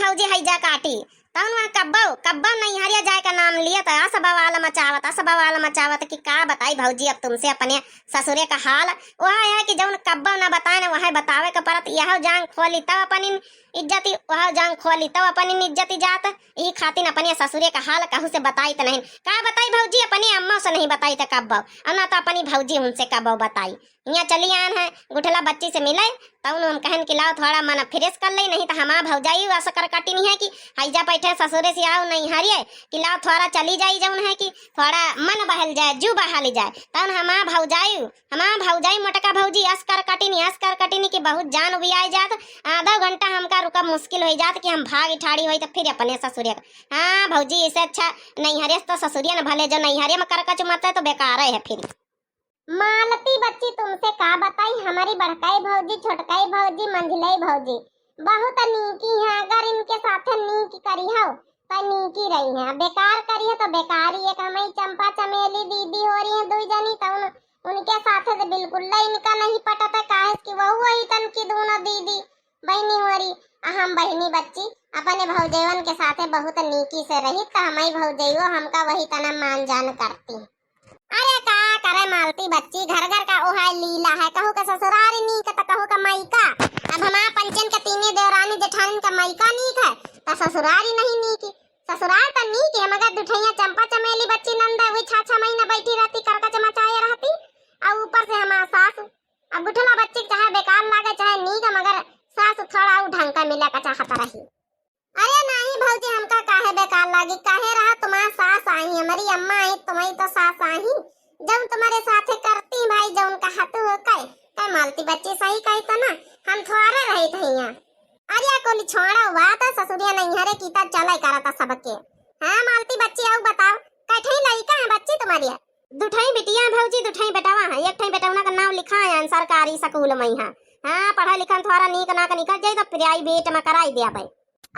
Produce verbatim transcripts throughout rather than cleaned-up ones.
भौजी हैजा काटी, तउन वहाँ कब्बो, कब्बो नैहरिया जाए का नाम लिया त अस बवाल मचावत, अस बवाल मचावत कि का बताई भौजी अब तुमसे अपने ससुरे का हाल। वह है कि जउन कब्बो न बताए न वह बतावे का परत, यह जांग खोली तब अपनी इज्जती, वह जांग खोली तब अपनी इज्जती जात। ई खातिन अपने ससुरे का हाल कहू से बताई त नहीं। का बताई भौजी, अपनी अम्मा से नहीं बताई त कब्बो, और ना तो अपनी भौजी उनसे कब्बो बताई। हियाँ चली आन है गुठला बच्ची से मिले, तउन हम कहन कि लाओ थोड़ा मन fresh कर ले, नहीं त हमार भौजाई अस करकटिनी है कि हैजा बैठे ससुरे से आओ नैहरिए कि लाओ थोड़ा चली जाई, जउन है कि थोड़ा मन बहल जाए, जू बहल जाए। तउन हमार भौजाई, हमार भौजाई मोटका भौजी अस करकटिनी, अस करकटिनी कि बहुत जान उबियाए जात। आधा घंटा हमका रुकब मुश्किल होइ जात कि हम भाग ठाड़ी होई त फिर अपने ससुरे का। हाँ भौजी, इसे अच्छा नैहरे से तो ससुरिया न भले, जो नैहरे में करकच मत है तो बेकार है फिर। मालती बच्ची, तुमसे का बताई, हमारी बड़काई भौजी, छोटकाई भौजी, मंझिलाई भौजी बहुत नीकी हैं। अगर इनके साथे नीक करी हो तो नीकी रही हैं, बेकार करी हो तो बेकार ही। एक हमारी चंपा चमेली दीदी हो रही हैं दुई जनी, तो उन, उनके साथे तो बिल्कुल ले इनका नहीं पटत है, काहे कि वहू वही तन की दोनों दीदी बहिनी हो रही। आ हम बहिनी बच्ची अपने भौजैवन के साथे बहुत नीकी से रही, तो हमारी भौजैयो हमका वही तना मान जान करती। अरे का करे मालती बच्ची, घर घर का ओहे लीला है, कहू का ससुरारी नीक त कहू का मइका। अब हमार पंचन के तीने देवरानी जेठानिन का मइका नीक है, त ससुरारी नहीं नीक। ससुरार त नीक है, मगर दुठैया चंपा चमेली बच्ची नंद है, वही छह छह महीना बैठी रहती, करकच मचाए रहती। और ऊपर से हमार सास, अब गुठला बच्ची के चाहे बेकार लागे चाहे नीक, मगर सास थोड़ा उ ढंग का मिले का चाहत रही। अरे नहीं भौजी, हमका काहे बेकार लागी, काहे रहा, तुम्हार सास आई, हमारी अम्मा आई, तुम्हारी तो सास आई, जब तुम्हारे साथे करती भाई, जब उनका हाथ हो कहे, तो मालती बच्ची सही कही तो ना, हम थोड़े रही थे यहाँ। अरे कुल छोड़ो बात, ससुरिया नैहरे की त चले करता सबके। हाँ मालती बच्ची, आओ बताओ, कई ठई लइका है बच्ची तुम्हारी? दुठई बिटिया भौजी, दुठई बेटवा है, एक ठई बेटवना का नाम लिखा है सरकारी स्कूल में यहाँ। हाँ, पढ़ा लिखा थोड़ा नीक नाक निकल जाई तो private में कराई दे भाई।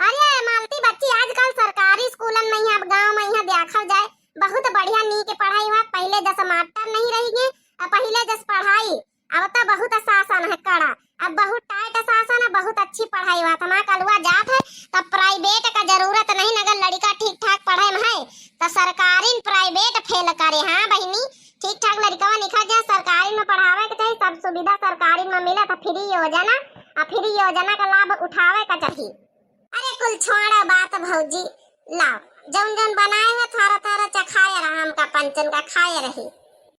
अरे मालती बच्ची, आजकल सरकारी स्कूलन में यहाँ गाँव में यहाँ देखल जाए, बहुत बढ़िया नीक पढ़ाई हुआ। पहिले जस मास्टर नहीं रही गए, अब पहिले जस पढ़ाई, अब तो बहुत शासन है कड़ा, अब बहुत tight शासन है, बहुत अच्छी पढ़ाई हुआ। हमार कलुआ जात है तब private का जरूरत नहीं, अगर लड़का ठीक ठाक पढ़े में है तो सरकारी private fail करे। हाँ बहिनी, ठीक ठाक लड़कवा निकल जाए, सरकारी में पढ़ावे के चाही, सब सुविधा सरकारी में मिले तो free योजना, आ free योजना का लाभ उठावे का चाही। अरे कुल छोड़ो बात भौजी, लाओ जौन जौन बनाए हुए थारा थारा चखाए रहा, हमका पंचन का खाए रही।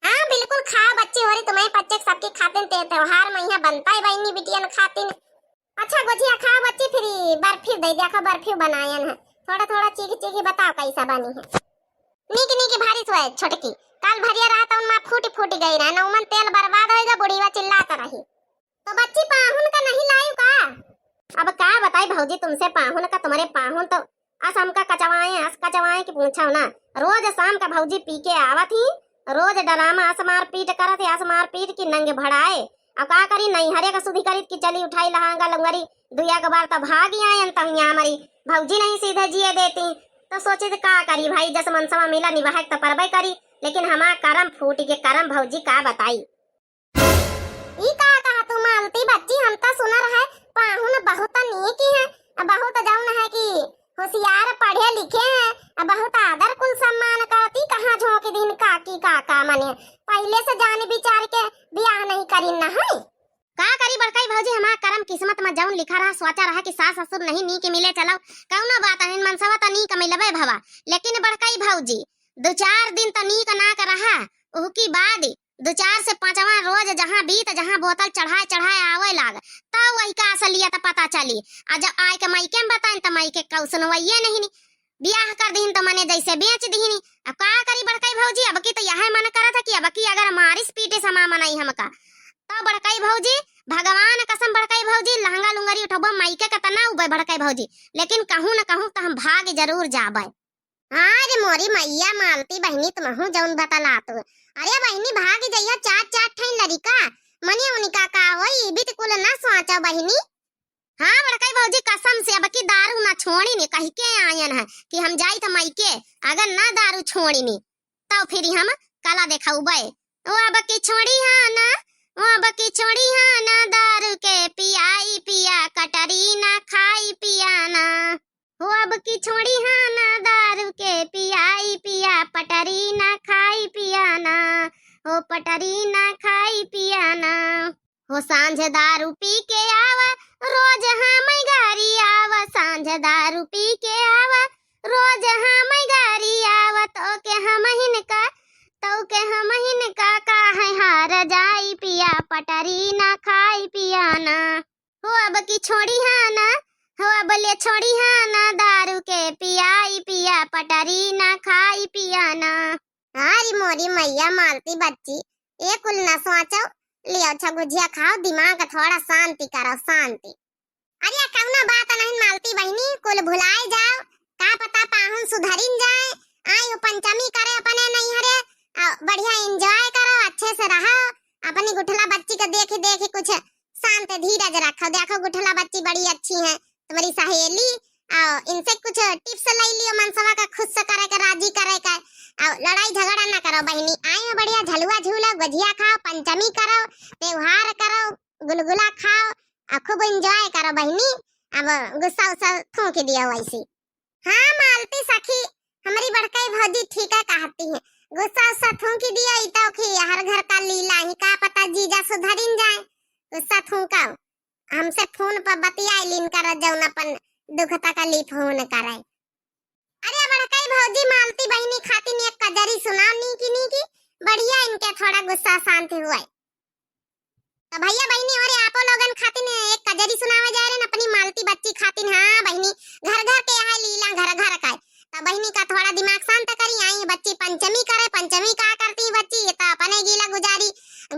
हाँ बिल्कुल खाओ बच्ची, होरी तुम्हें पच्चे सबकी खातिन ते त्योहार में यहाँ बनता है बहिनी बिटियन खातिन। अच्छा गोझिया खाओ बच्ची, फिर बर्फी दे दिया, खा बर्फी बनायन है, थोड़ा थोड़ा चीख चीख बताओ कैसा बनी है। नीक नीक भारी सोए छोटकी, काल भरिया रहा तो उनमा फूटी फूटी गई रहे, नौमन तेल बर्बाद होएगा, बुढ़ीवा चिल्लात रही। तो बच्ची पाहुन का नहीं लायू का? अब का बताई भौजी तुमसे, पाहुन का, तुम्हारे पाहुन तो अस हमका कचवाए, अस कचवाए कि पूछो ना। रोज शाम का भौजी पी के आवत ही, रोज डरामा अस मारपीट करत ही, अस मारपीट की नंग भड़ाए। अब का करी, नैहरे का सुधी करीत कि चली उठाई लहंगा लुंगरी, दुइया के बार तो भागी आयन तब यहाँ हमारी भौजी नहीं सीधे जिए देती। तो सोचे थे का करी भाई, जस मनसवा मिला निभाए तो परबे करी, लेकिन हमार करम फूट के करम भौजी का बताई। ई का कहा तू मालती बच्ची, हम तो सुनर है पाहुन बहुत नीक है, बहुत जौन है कि होशियार पढ़े लिखे है, बहुत आदर कुल सम्मान करती, कहाँ झोंक दिन काकी काका मने पहले से जान विचार के बियाह नहीं करी न है। का करी बड़काई भौजी, हमार करम किस्मत में जौन लिखा रहा, सोचा रहा कि सास ससुर नहीं नीक मिले चलो, कौनो बात नहीं, मनसवा तो नीक मिलबे भवा, लेकिन बड़काई भौजी दो चार दिन तो नीक नाक रहा, ओहकी बाद दो चार से पाँचवा रोज जहाँ बीत, जहाँ बोतल चढ़ाए चढ़ाए आवे लाग, तब वही का असलियत पता चली। आ जब आए के मायके में बताइन, त मायके का सुनवाइये नहीं नी। बियाह कर दीन त मने जैसे बेच दीनी। अब का करी बड़काई भौजी, अब की तो यह मन करत है कि अब की अगर मारिस पीटे समा मनई हमका, तो बड़काई भौजी, भगवान कसम बड़काई भौजी, लहंगा लुंगरी उठबो मायके का तना उबे बड़काई भौजी, लेकिन कहूँ न कहूँ तो हम भाग जरूर जाबे। हाँ रे मोरी मैया, मालती बहिनी तुमहू जौन बतलात हो। अरे बहिनी, भाग जइया चार चार ठई लड़िका, मने उनका का होई, ई भी तो कुल ना सोचो बहिनी। हाँ बड़काई भौजी, कसम से अब की दारू ना छोड़ी नी, कह के आयन है कि हम जाई त मायके, अगर ना दारू छोड़ी नी, तो फिर हम कला देखाउबे। ओ अब की छोड़ी हाँ ना, ओ अब की छोड़ी हाँ ना, दारू के पियाई पिया, कटरी ना खाई पिया ना। कि छोड़िहा ना दारू के पियाई पिया, पटरी ना खाई पिया ना, हो पटरी ना खाई पिया ना। हो सांझ दारू पी के आवा, रोज हमइ गारी आवा, सांझ दारू पी के आवा, रोज हमइ गारी आवा, तोके हमहिन का, तोके हमहिन का, काहे हार जाई पिया, पटरी ना खाई पिया ना। हो अब की छोड़िहा ना, हो अब ले छोड़िहा ना, दारू के पियाई पिया, पटरी ना खाई पिया ना। अरे मोरी मैया मालती बच्ची, ए कुल ना सोचो, लियो अच्छा गुजिया खाओ, दिमाग थोड़ा शांति करो, शांति। अरे कउनो बात नहीं मालती बहिनी, कुल भुलाए जाओ, का पता पाहुन सुधरिन जाए, आई हो पंचमी करे अपने नैहरे, आ, बढ़िया enjoy करो, अच्छे से रहो, अपनी गुठला बच्ची के देखि देखि कुछ शांत धीरज रखो। देखो गुठला बच्ची बड़ी अच्छी है, तुम्हारी सहेली, आ, इनसे कुछ tips ले लियो मनसवा का खुश करे के, राजी करे के, आ, लड़ाई झगड़ा ना करो बहिनी। आई में बढ़िया झलुआ झूलो, गुजिया खाओ, पंचमी करो, त्योहार करो, गुलगुला खाओ, आ, खूब enjoy करो बहिनी। अब गुस्सा उस्सा थूक दियो वैसी। हाँ मालती सखी, हमरी बड़कई भौजी ठीके कहती है, गुस्सा उस्सा थूक दियो, ई तो खी हर घर का लीला ही, का पता जीजा सुधरिन जाए। गुस्सा थूकाओ, हमसे फोन पर बतियाई लिन कर, जौन अपन दुख तकलीफ होन करे। अरे बड़कई भौजी मालती बहिनी खातिन एक कजरी सुनाओ, नीकी नीकी, बढ़िया इनके थोड़ा गुस्सा शांत हुए। तो भैया बहिनी, अरे आपो लोगन खातिन एक कजरी सुनावे जाए रहे न अपनी मालती बच्ची खातिन। हाँ बहिनी, घर घर के है लीला, घर घर का है। तो बहिनी का थोड़ा दिमाग शांत करी, आई बच्ची पंचमी करे, पंचमी का करती बच्ची, ये तो अपने गीला गुजारी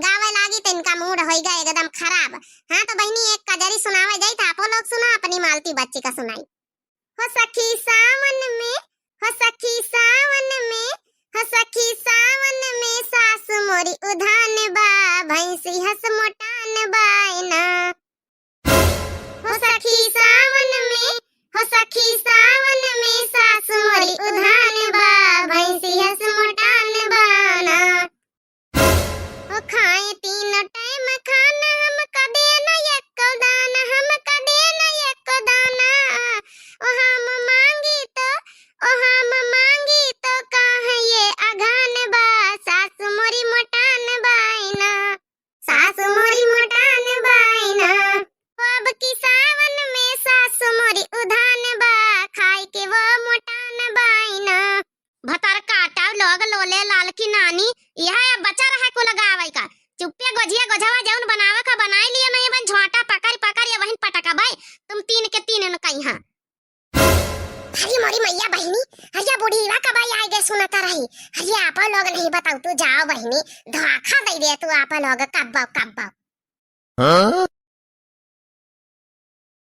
गावे लागी, तो इनका mood होइगा एकदम खराब। हाँ तो बहिनी, एक कजरी सुनावे जाई, तो आपो लोग सुना, अपनी मालती बच्ची का सुनाई। हो सखी सावन में, हो सखी सावन में, हो सखी सावन में, सास मोरी उधान बा, भैंसी हस मोटान बा ना। हो सखी सावन में, हो सखी सावन में, सास मोरी उधान बा, भैंसी हस मोटान बा ना। ओ खाए तीनों टाइम खाना, हम कदे न एको दाना, हम कदे न एको दाना। ओ हम मांगी तो, ओ हम मांगी तो काहे ये अघान बा, सास मोरी मोटान बाई ना, सास मोरी मोटान बाई ना। ओ अब की सावन में सास मोरी उधान बा, खाए के वो मोटान बाई ना। भतर काटा लोग लोले लाल की नानी, यह अब बचा रहा कुल गावे का। चुप्पे गोझिया गोझवा जौन बनावे का बनाई लियो, नहीं बन झोंटा पकड़ पकड़ ये वहीं पटका भाई, तुम तीन के तीन न कहीं हाँ। अरे मोरी मैया बहिनी, अरे बुढ़ीवा कब आई आए गए सुनता रही। अरे आप लोग नहीं बताओ तू जाओ बहिनी, धोखा दे दे तू आप लोग कब्बो कब्बो। हाँ?